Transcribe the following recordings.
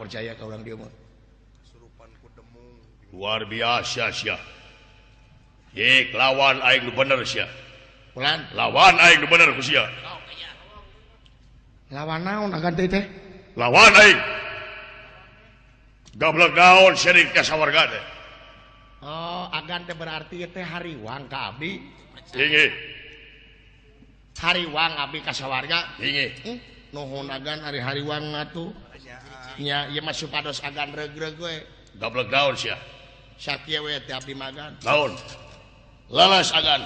percaya ka urang dieu mah. Kesurupan ku demung. Luar biasa sia. Jek lawan aing nu bener sia. Ulan lawan aing nu bener ku sia. Lawan naon agan teh teh? Lawan aing. Gablek naon syirik ka sawarga teh. Oh, agan teh berarti teh hariwang ka abdi. Inggih. Hariwang abdi ka sawarga. Inggih. Nuhun agan ari hariwang atuh. Nya ieu mah supados agan reug-reug we. Gablek naon sia? Sakieu we teh abdi magan. Naon? Lalas agan.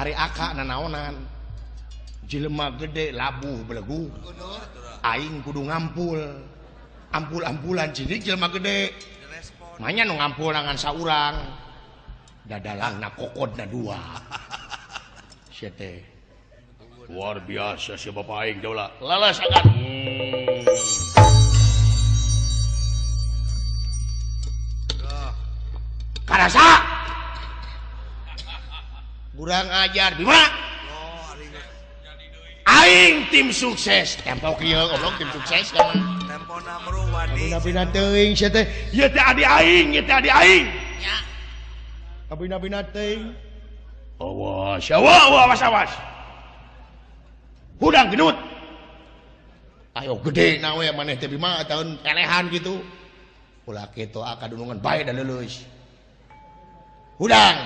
Ari aka nanaonan. Jelema gede labuh belegu. Aing kudu ngampul. Ampul-ampulan jadi jelema gede. Manya nu ngampul ngan saurang. Dadalangna kokodna dua. Sia teh. Luar biasa si bapak aing daula. Lalas agan. Karasa. Kurang ajar Bima. Aing tim sukses. Tempo kieu goblok tim sukses kan. Tempo namru wadi. Bina-bina teuing sia teh. Ieu teh adi aing, ieu teh adi aing. Nya. Bina-bina teuing. Awas, awas, awas, awas. Hudang genut. Ayo gede na we maneh teh Bima tahun elehan gitu. Ulah kitu akadunungan bae da leuleus. Hudang.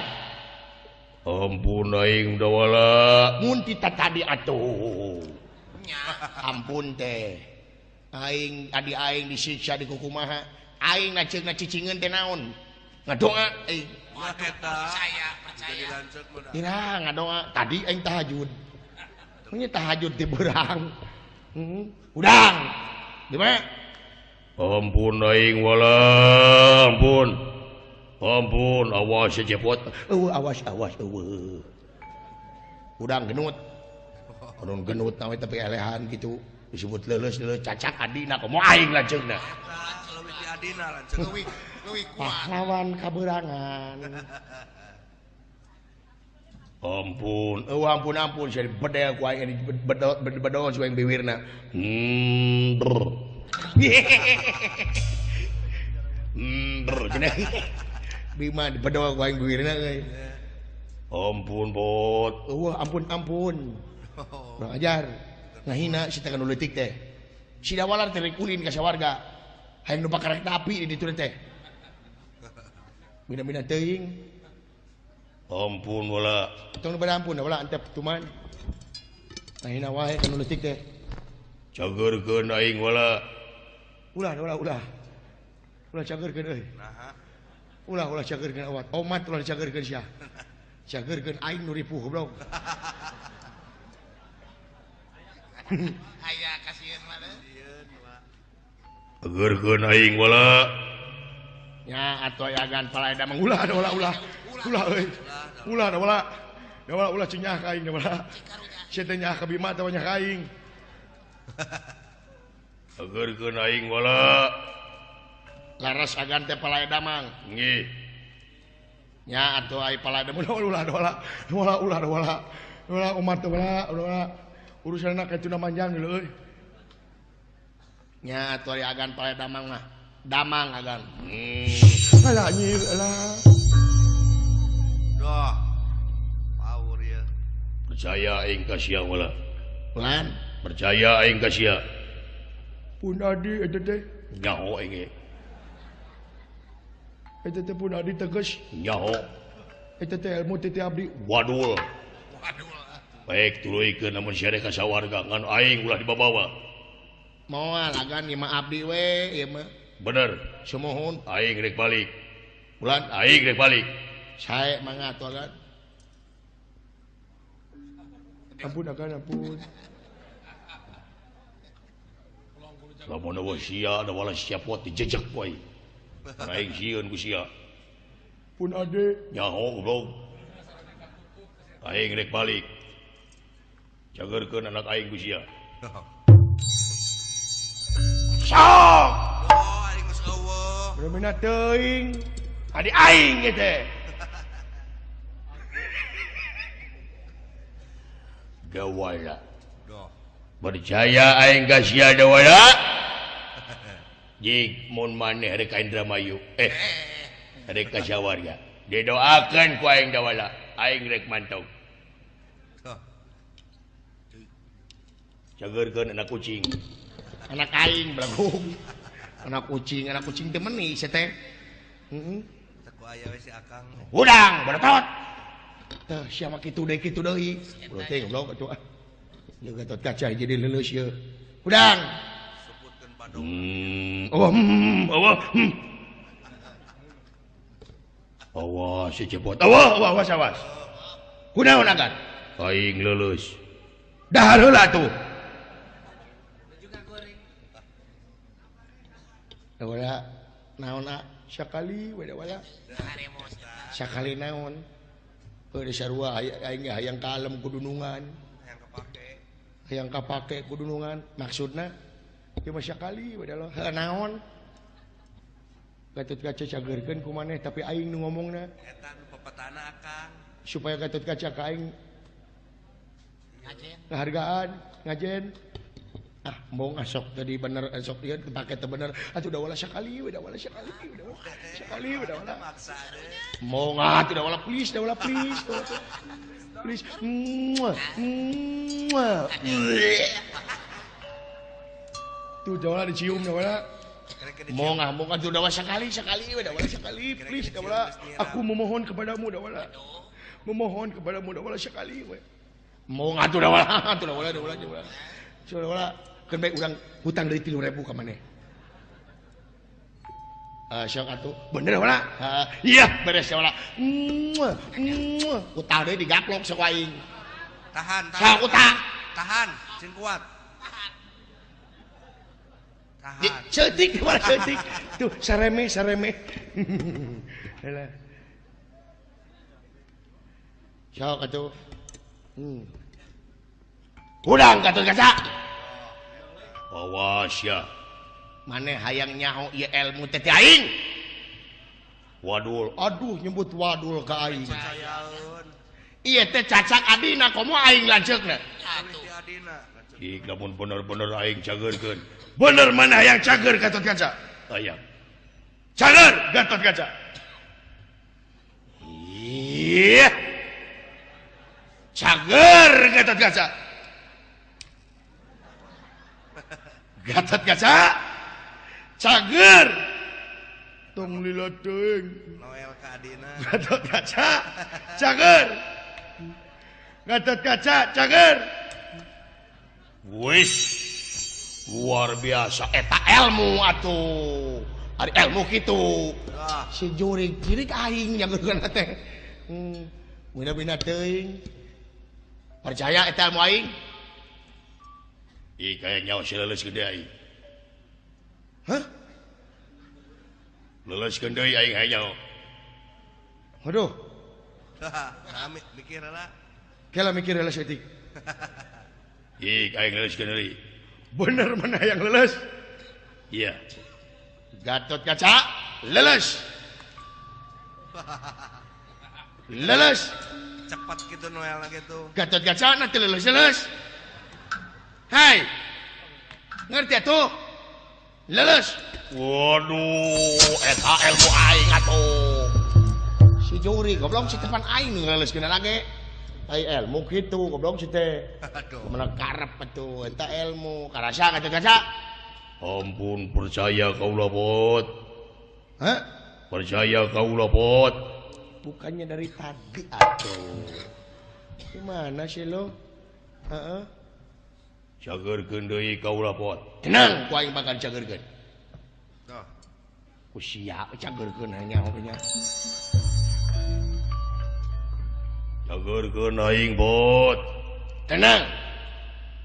Ampun aing dawala. Mun ti tadi atuh. Ampun teh. Aing adi aing disiksa di kukumaha. Aing ngaceungna cicingeun teh naon? Ngadoa aing. Percaya, percaya. Ira ngadoa tadi aing tahajud. Nya tahajud di beurang. Hudang. Di mana? Ampun aing wala, ampun. Ampun, awas cepot. Eueuh awas awas eueuh. Hudang genut. Anu genut na we tapi elehan gitu. Disebut leuleus-leuleus cacak adina komo aing lanceukna. Leuwih ti adina lanceuk. Leuwih leuwih kuat. Pahlawan kaberangan. Ampun, eueuh ampun ampun sia bedel ku aing bedol bedol si aing biwirna. Brr. Brr cenah. Bima bedol ku aing biwirna euy. Ampun bot. Eueuh ampun ampun. Kurang ajar. Ngahina si teh nu leutik teh. Si dawalar teh rek ulin ka sawarga. Hayang nu bakarek api di ditu teh. Bina-bina teuing. Ampun wala. Tong nu bada ampun wala antep tuman. Ngahina wae ka nu leutik teh. Cageurkeun aing wala. Ulah ulah ulah. Ulah cageurkeun euy. Naha. Ulah ulah cageurkeun awat. Omat ulah cageurkeun sia. Cageurkeun aing nu ripuh goblok. Aya kasieun mah teh. Cageurkeun aing wala. Nya atuh agan palaeda mah ulah ulah ulah. Ulah euy. Ulah ulah. Ulah ulah cinyah ka aing ulah. Sia teh nyah ka Bima atawa nyah ka aing. Cageurkeun aing wala. Laras agan teh palaeda mang. Nggih. Nya atuh ai palaeda ulah ulah ulah. Ulah ulah ulah. Ulah umat ulah ulah. Urusanna ka tuna manjang leuh euy. Nya atuh ai agan palaeda damang mah. Damang agan. Alah nyir alah. Doh. Power ya. Percaya aing ka sia wala. Lan, percaya aing ka sia. Pun adi eta teh. Nyaho aing ge. Eta teh pun adi tegas. Nyaho. Eta teh ilmu teh abdi. Wadul. Wadul. Baik tuluykeun namun sia ka sawarga ngan aing ulah dibabawa. Moal agan ieu mah abdi we ieu mah. Bener. Sumuhun aing rek balik. Bulan aing rek balik. Sae mangga atuh agan. Ampun agan ampun. Lamun eueuh sia da wala sia pot dijejek ku aing. Aing sieun ku sia. Pun ade nyaho goblok. Aing rek balik. Cageurkeun anak aing ku sia. Sok. Oh, aing geus eueuh. Bener teuing. Adi aing ieu teh. Dawala. Percaya aing ka sia Dawala. Jik mun maneh rek ka Indramayu, rek ka Sawarga. Didoakeun ku aing Dawala, aing rek mantog. Cageurkeun anak kucing. Anak aing belagung. Anak kucing teh meuni sia teh. Heeh. Teu aya we si Akang. Hudang beretot. Tah sia mah kitu deui kitu deui. Teh goblok atuh. Ieu Gatot Kaca jadi leuleus ieu. Hudang. Sebutkeun badog. Oh, oh. Awas si cepot. Awas, awas, awas. Kunaon agan? Aing leuleus. Dahar heula atuh. Dawala naon a sakali we dawala. Sakali naon? Heuh sarua aing hayang kalem kudunungan. Hayang kapake. Hayang kapake kudunungan. Maksudna ieu mah sakali we dawala. Heuh naon? Gatot Kaca cageurkeun ku maneh tapi aing nu ngomongna. Eta nu papatana Akang. Supaya Gatot Kaca ka aing ngajen. Ngahargaan, ngajen. Ah, embung asok tadi bener asok ieu dipake teh bener. Atuh dawala sakali we dawala sekali we dawala. Sekali we dawala. Embung atuh dawala please dawala please. Please. Muah. Muah. Tuh dawala dicium dawala. Mongah mongah tuh dawala sekali sekali we dawala sekali please dawala. Aku memohon kepadamu dawala. Memohon kepadamu dawala sekali we. Mongah tuh dawala tuh dawala dawala dawala. Dawala keun bae urang hutang deui 3.000 ka maneh. Sok atuh bener dawala. Iya beres dawala. Muah muah utang deui digaplok sok aing. Tahan tahan. Sok utang. Tahan sing kuat. Tahan. Ceutik malah ceutik. Tuh sareme sareme. Helah. Sok atuh. Hudang Gatot Kaca. Awas ya. Maneh hayang nyaho ieu ilmu teh aing. Wadul. Aduh nyebut wadul ka aing. Ieu teh cacak adina komo aing lanceukna. Ih lamun bener-bener aing cageurkeun. Bener mana hayang cager Gatot Kaca? Hayang. Cager Gatot Kaca. Iya. Cager Gatot Kaca. Gatot Kaca. Cager. Tong lila teuing. Noel ka adina. Gatot Kaca. Cager. Gatot Kaca cager. Wis luar biasa eta ilmu atuh. Ari ilmu kitu. Si jurig-jurig aing jageurkeun teh. Bina-bina teuing. Percaya eta ilmu aing? Ih kaya nyawa si leuleus gede aing. Hah? Leuleuskeun deui aing hayang nyawa. Waduh. Nah, mikir heula. Kela mikir heula saeutik. Ih aing leuleuskeun deui. Bener mana yang leuleus? Iya. Gatot Kaca leuleus. Leuleus. Cepat gitu Noel gitu. Gatot Kaca nanti leuleus-leuleus. Hai. Ngerti atuh? Leuleus. Waduh, eta ilmu aing atuh. Si juri goblok si tepan aing nu leuleuskeun lagi. Ai ilmu kitu goblok si teh. Aduh. Kumaha karep atuh eta ilmu karasa Gatot Kaca. Ampun percaya kaula pot. Hah? Percaya kaula pot. Bukannya dari tadi atuh. Gimana sih lo? Heeh. Cageurkeun deui kaula pot. Tenang, ku aing bakal cageurkeun. Tuh. Ku sia cageurkeun hanya nya. Cageurkeun aing bot. Tenang.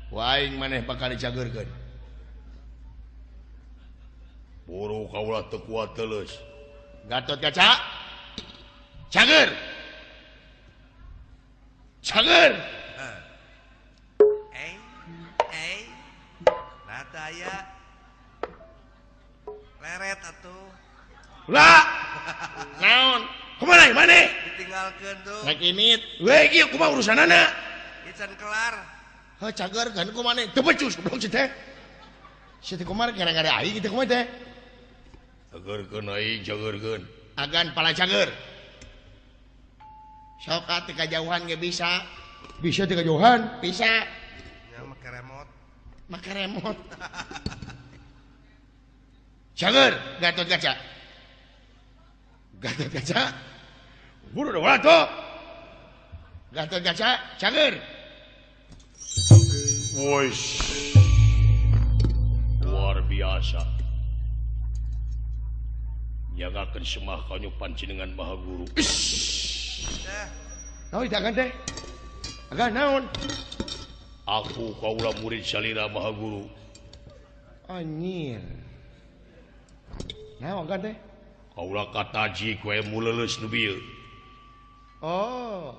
Ku aing maneh bakal dicageurkeun. Buru kaula teu kuat teuleus. Gatot Kaca. Cager. Cager. Nah teu aya. Leret atuh. Lah. Naon? Kumaha maneh? Ditinggalkeun tuh. Rek init. We ieu kumaha urusanana? Ieu can kelar. Heuh cageurkeun ku maneh teu becus goblok si teh. Si teh kumaha gara-gara aing kitu kumaha teh? Cageurkeun aing cageurkeun. Agan pala cager. Sok teh kajauhan ge bisa. Bisa teh kajauhan? Bisa. Nya make remote. Make remote. Cager Gatot Kaca. Gatot Kaca. Buru da tuh. Gatot Kaca cager. Wois. Luar biasa. Nyagakeun semah kanyu panjenengan Maha Guru. Naon teh agan teh? Agan naon? Aku kaula murid salira Maha Guru. Anjir. Naon agan teh? Kaula kataji ku ilmu leuleus nu bieu. Oh.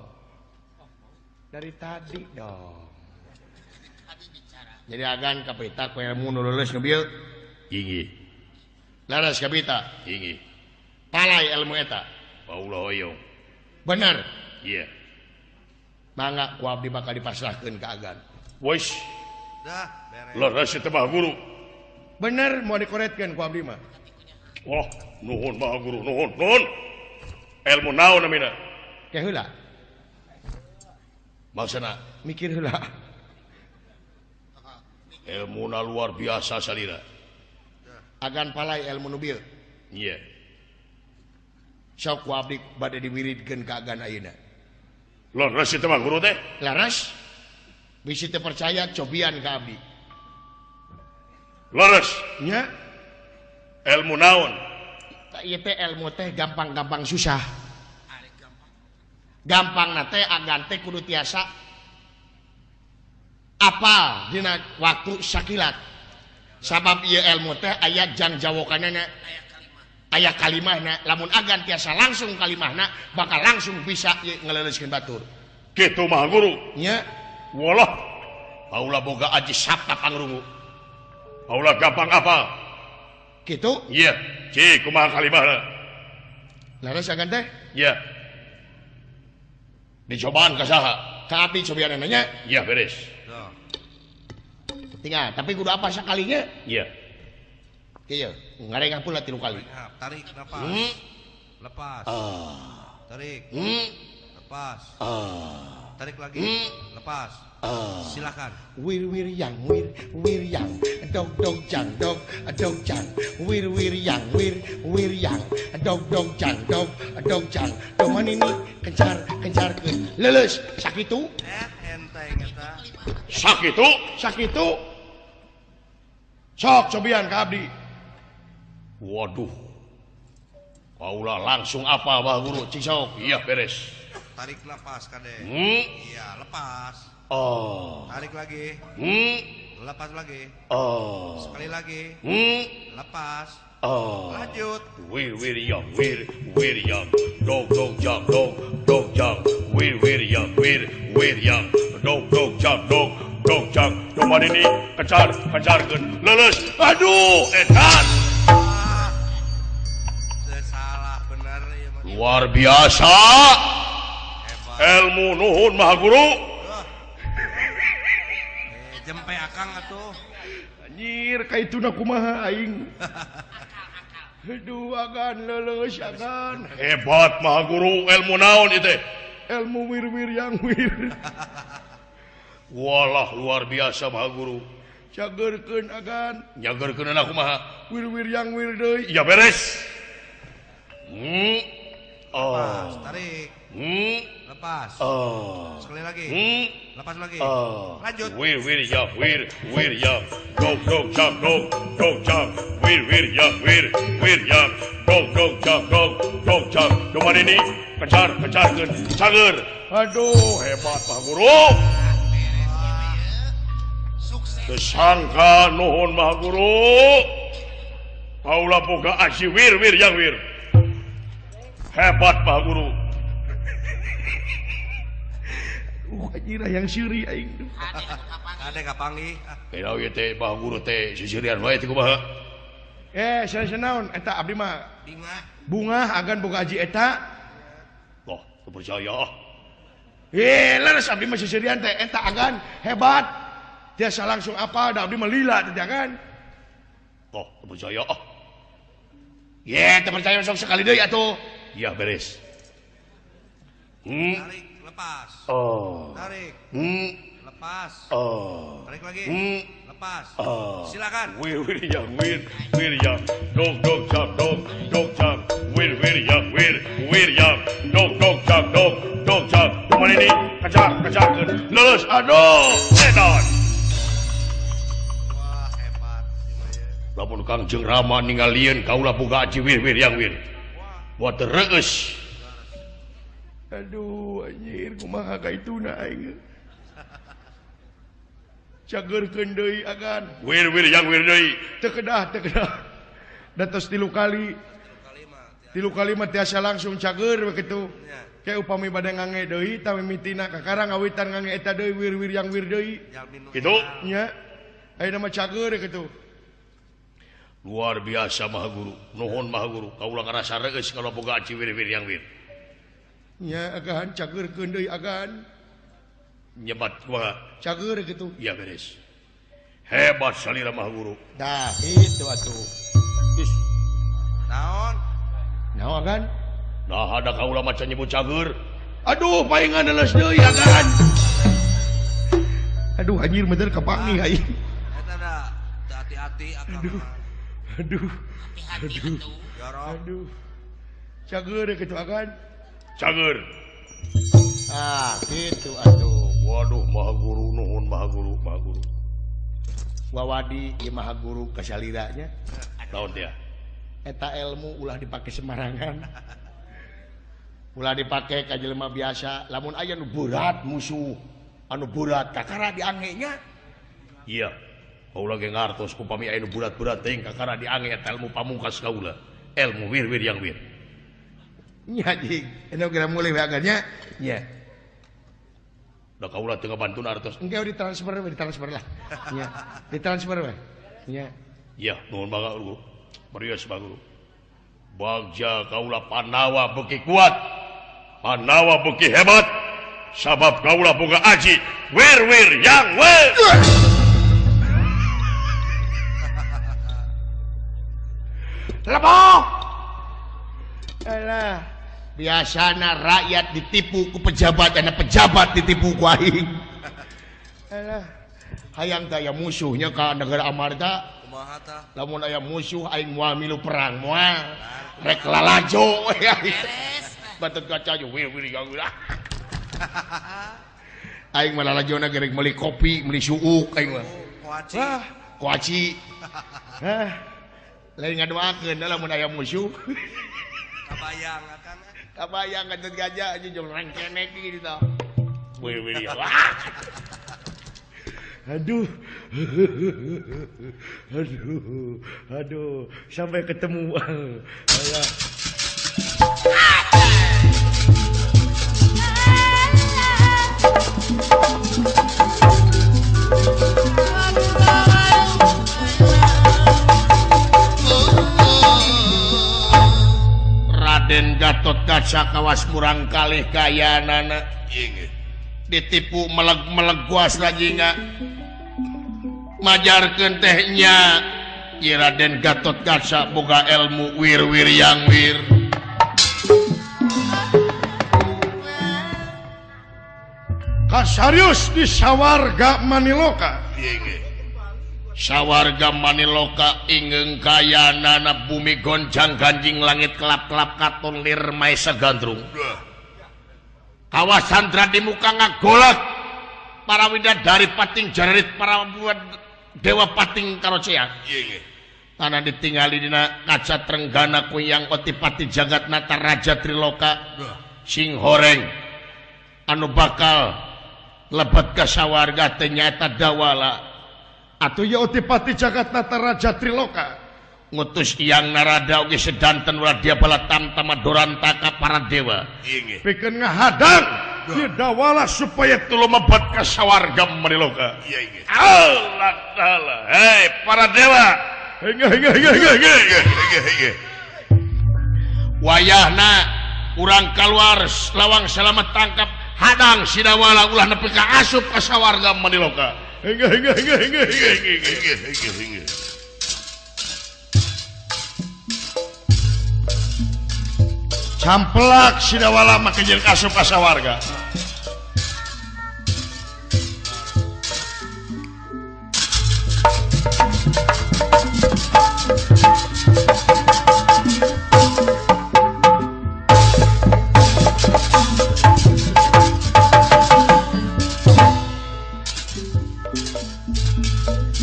Dari tadi dong. Jadi agan kapita ku ilmu nu leuleus nu bieu. Inggih. Laras kapita. Inggih. Palai ilmu eta. Kaula hoyong. Bener. Iya. Mangga ku abdi bakal dipasrahkeun ka agan. Wis. Dah, beres. Leres teh Maha Guru. Bener mau dikoretkeun ku abdi mah. Wah, nuhun Maha Guru, nuhun, nuhun. Ilmu naon namina? Ke heula. Maksudna mikir heula. Ilmuna luar biasa salira. Agan palai ilmu nu bieu. Iya. Sok ku abdi bade diwiridkeun ka agan ayeuna. Leres teh Maha Guru teh? Leres. Bisi teu percaya cobian ka abdi. Leres. Nya. Ilmu naon? Ieu teh ilmu teh gampang-gampang susah. Gampangna teh agan teh kudu tiasa apal dina waktu sakilat. Sabab ieu ilmu teh aya jang jawokanana, aya kalimahna. Lamun agan tiasa langsung kalimahna bakal langsung bisa ieu ngeleuleuskeun batur. Kitu Maha Guru. Nya. Walah, kaula boga aji sabta pangrungu. Kaula gampang apal. Kitu? Iya. Ci kumaha kalimahna? Laras agan teh? Iya. Dicobaan ka saha? Ka abdi cobianana nya? Iya, beres. Tinggal, tapi kudu apa sakalinya? Iya. Kieu, ngarengah pula 3 kali. Tarik napas. Lepas. Tarik. Lepas. Tarik lagi. Lepas. Silakan. Wir wir yang wir wir yang dog dog jang dog dog jang wir wir yang wir wir yang dog dog jang dog dog jang doman ini kencar kencarkeun leuleus sakitu enteng eta sakitu sakitu sok cobian ka abdi. Waduh, kaula langsung apa Bah Guru cing sok. Iya beres. Tarik lepas kade. Iya lepas. Oh. Tarik lagi. Lepas lagi. Oh. Sekali lagi. Lepas. Oh. Lanjut. Wir wir yang wir wir yang dog dog jang dog dog jang wir wir yang wir wir yang dog dog jang dog dog jang doman ini kecar kecarkeun leuleus. Aduh edan. Salah bener ieu mah. Luar biasa. Ilmu nuhun Maha Guru. Jempe akang atuh. Anjir kaituna kumaha aing. Aduh agan leuleus agan. Hebat Maha Guru, ilmu naon ieu teh? Ilmu wir-wir yang wir. Walah luar biasa Maha Guru. Cageurkeun agan. Nyageurkeunna kumaha? Wir-wir yang wir deui. Ya beres. Oh. Lepas, tarik. Lepas. Oh. Sekali lagi. Lepas lagi. Oh. Lanjut. Wir wir ya wir wir ya dog dog jang dog dog jang wir wir ya wir wir ya dog dog jang dog dog jang doman ini kecar kecarkeun cager. Aduh hebat Pak Guru. Sukses. Kesangka nuhun Maha Guru. Kaula boga aji wir wir yang wir. Hebat Pak Guru. Anjir yang siri aing. Ade kapanggih. Kira ieu teh Pak Guru teh sisirian wae teh kumaha? Sanes naon eta abdi mah. Bungah. Bungah agan boga aji eta. Loh, teu percaya ah. Leres abdi mah sisirian teh eta agan hebat. Tiasa langsung apa da abdi mah lila teh jangan. Oh, teu percaya ah. Ye, teu percaya sok sekali deui atuh. Ya beres. Tarik, lepas. Oh. Tarik. Lepas. Oh. Tarik lagi. Lepas. Oh. Silakan. Wir wir ya wir wir ya dog dog jam dog dog jam wir wir ya wir wir ya dog dog jam dog dog jam. Kumaha ini? Kejar kejarkeun. Lulus. Aduh, edan. Wah, hebat. Lamun Kangjeng Rama ningalieun kaula boga aji wir wir yang wir. Wah, teu reueus. Aduh, anjir kumaha ka ituna aing. Cageurkeun deui agan. Wir wir yang wir deui. Teu kedah, teu kedah. Da tos 3 kali. 3 kali mah tiasa langsung cager we kitu. Ke upami bade ngange deui tah mimitina kakara ngawitan ngange eta deui wir wir yang wir deui. Kitu? Nya. Ayeuna mah cager kitu. Luar biasa Maha Guru. Nuhun Maha Guru. Kaula ngarasa reueus kalau boga aji wir wir yang wir. Nya agan cageurkeun deui agan. Nyebat kumaha? Cager kitu. Ya beres. Hebat salira Maha Guru. Dah itu atuh. Ih. Naon? Naon agan? Nah ada kaula maca nyebut cager. Aduh, paingan leles deui agan. Aduh anjir bener kapanggih aing. Eta da teu hati-hati akang. Aduh. Aduh. Hati-hati atuh. Aduh. Cager kitu agan. Cager. Ah, kitu atuh. Waduh, Maha Guru nuhun Maha Guru, Maha Guru. Wawadi ieu Maha Guru kasalira nya. Naon teh? Eta ilmu ulah dipake sembarangan. Ulah dipake ka jelema biasa. Lamun aya nu berat musuh, anu berat kakara diange nya. Iya. Kaula ge ngartos upami aya nu berat-berat teuing kakara diange eta ilmu pamungkas kaula. Ilmu wir wir yang wir. Nya jing, anu geura mulih we agan nya. Nya. Da kaula teu ngabantun artos. Engke ditransfer we, ditransfer lah. Nya, ditransfer we. Nya. Iya, nuhun mangga Guru. Merios Pak Guru. Bagja kaula Pandawa beuki kuat. Pandawa beuki hebat. Sabab kaula boga aji wir wir yang wir. Leboh. Alah, biasana rakyat ditipu ku pejabat, ana pejabat ditipu ku aing. Alah, hayang teh aya musuhnya ka negara Amarta. Kumaha tah? Lamun aya musuh aing moal milu perang moal. Rek lalajo we aing. Batut kaca yo wir wir yang wir. Aing mah lalajona gerek meuli kopi, meuli suuk aing mah. Koaci. Wah, koaci. Hah. Lain ngadoakeun da lamun aya musuh. Kabayang akang. Kabayang katut gajah aja jong rengkenek gitu tah. Wir wir ya. Aduh. Aduh. Aduh, sampai ketemu. Alah. Raden Gatotkaca kawas murang kalih kayanana ditipu meleg-meleg guas lajinga majarkeun teh nya ieu Raden Gatotkaca boga ilmu wir-wir yang wir. Kasarius di sawarga Maniloka. Sawarga Maniloka ingeung kayanana bumi goncang ganjing langit kelap-kelap katon lir maesa gandrung. Kawasan di muka ngagolak para widadari pating jararit para dewa pating karocea. Tanah ditinggali dina kaca trenggana kuyang otipati jagat nata raja triloka sing horeng anu bakal lebet ka sawarga teh nyaeta dawala. Atuh ya otipati jagat nata raja triloka ngutus Hyang Narada oge sedanten wadya bala tamtama dorantaka para dewa pikeun ngahadang ieu dawala supaya tulumebet ka sawarga Maniloka. Allah taala, hei para dewa, wayahna urang kaluar lawang salamet tangkap hadang si dawala ulah nepi ka asup ka sawarga Maniloka. Hingga hingga hingga hingga hingga hingga hingga hingga. Camplak Sidawala make jeung asup ka sawarga.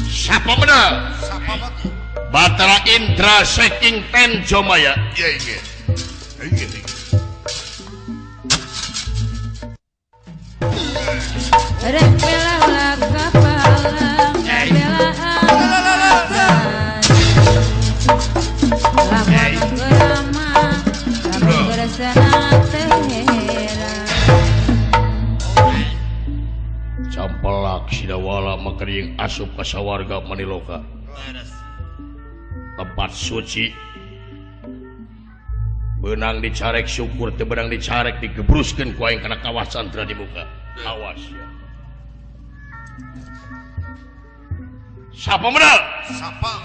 Sapa bener? Batara Indra saking Tenjomaya. Iya iya. Iya iya. Campelak Sidawala makering asup ka sawarga Maniloka. Tempat suci benang dicarek syukur teu benang dicarek digebruskeun ku aing kana kawah Candra di muka. Awas ya. Sapa menal? Sapa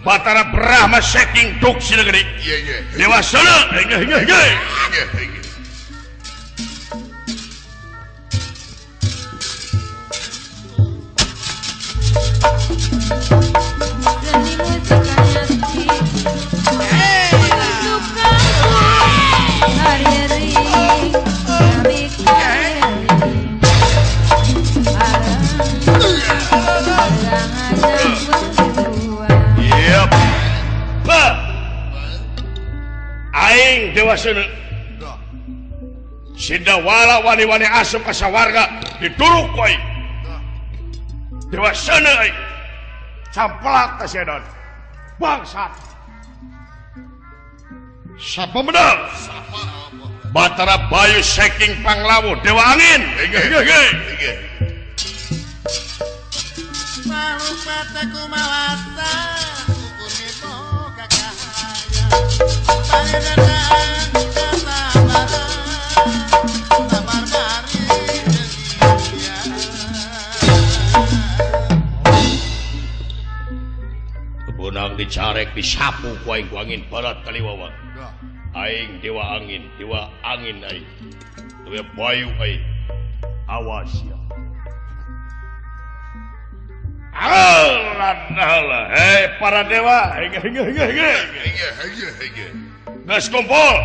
Batara Brahma saking duk sinegeri. Iya iya. Dewasana hingga hingga hingga. Hingga hingga. Aing Dewasana Sidawala wani-wani asup ka sawarga dituruk ku aing. Dewasana aing camplak ka sedan bangsat. Sapa menang? Batara Bayu saking Panglawu Dewa Angin. Benang dicarek disapu ku aing ku angin barat kaliwawang. Aing dewa angin aing. Dewa Bayu aing. Awas ya. Allah Allah, hei para dewa, hingga hingga hingga hingga hingga hingga. Geus kumpul.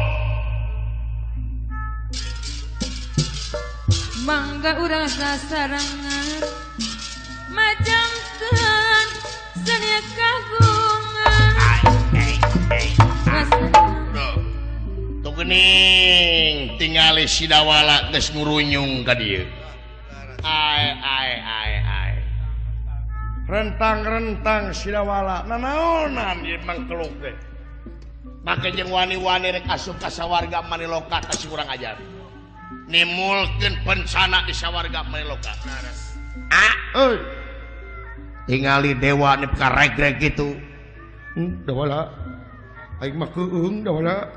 Mangga urang sasarengan majangkeun senia kagungan. Tuh geuning tingali Sidawala geus ngurunyung ka dieu. Ai ai ai ai. Rentang-rentang Sidawala nanaonan ieu mangkeluk teh. Make jeung wani-wani rek asup ka sawarga Maniloka ka si urang ajar. Nimulkeun bencana di sawarga Maniloka. Ah, euy. Tingali dewa ni karegreg kitu. Dawala. Aing mah keueung dawala.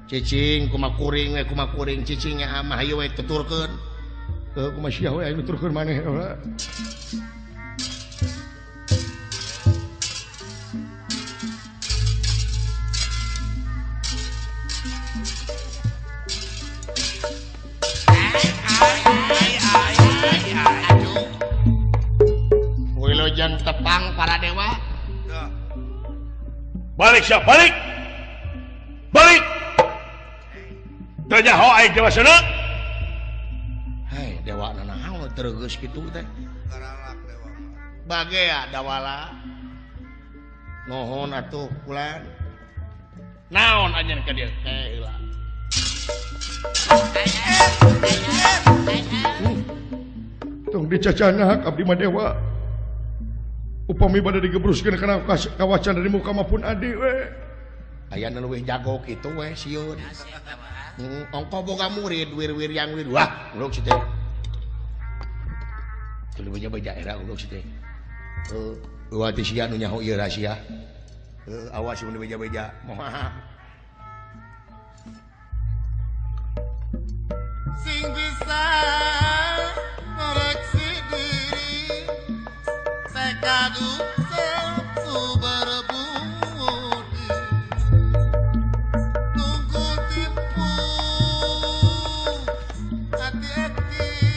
Cicing kumaha kuring we kumaha kuring cicing nya mah hayu we tuturkeun. Heuh kumaha sia we aing nuturkeun maneh dawala. Wilujeng tepang para dewa. Balik sia balik. Balik. Teu nyaho aing Dewasana. Hei dewa nanaon tergeus kitu teh. Bagea Dawala. Nuhun atuh kulan. Naon anjeun ka dieu teh heula. Tong dicacanak abdi mah dewa. Upami bade digebruskeun kana kawacan dari muka mah pun adi we. Aya nu leuwih jago kitu we sieun. Ongko boga murid wir-wir yang wir. Wah, uluk si teh. Teu beja-beja era uluk si teh. Heuh, eueuh teh sia nu nyaho ieu rahasia. Heuh, awas mun beja-beja. Moal. Sing bisa ngoreksi diri, Kadung Sabtu berbudi tunggu tipu hati-hati.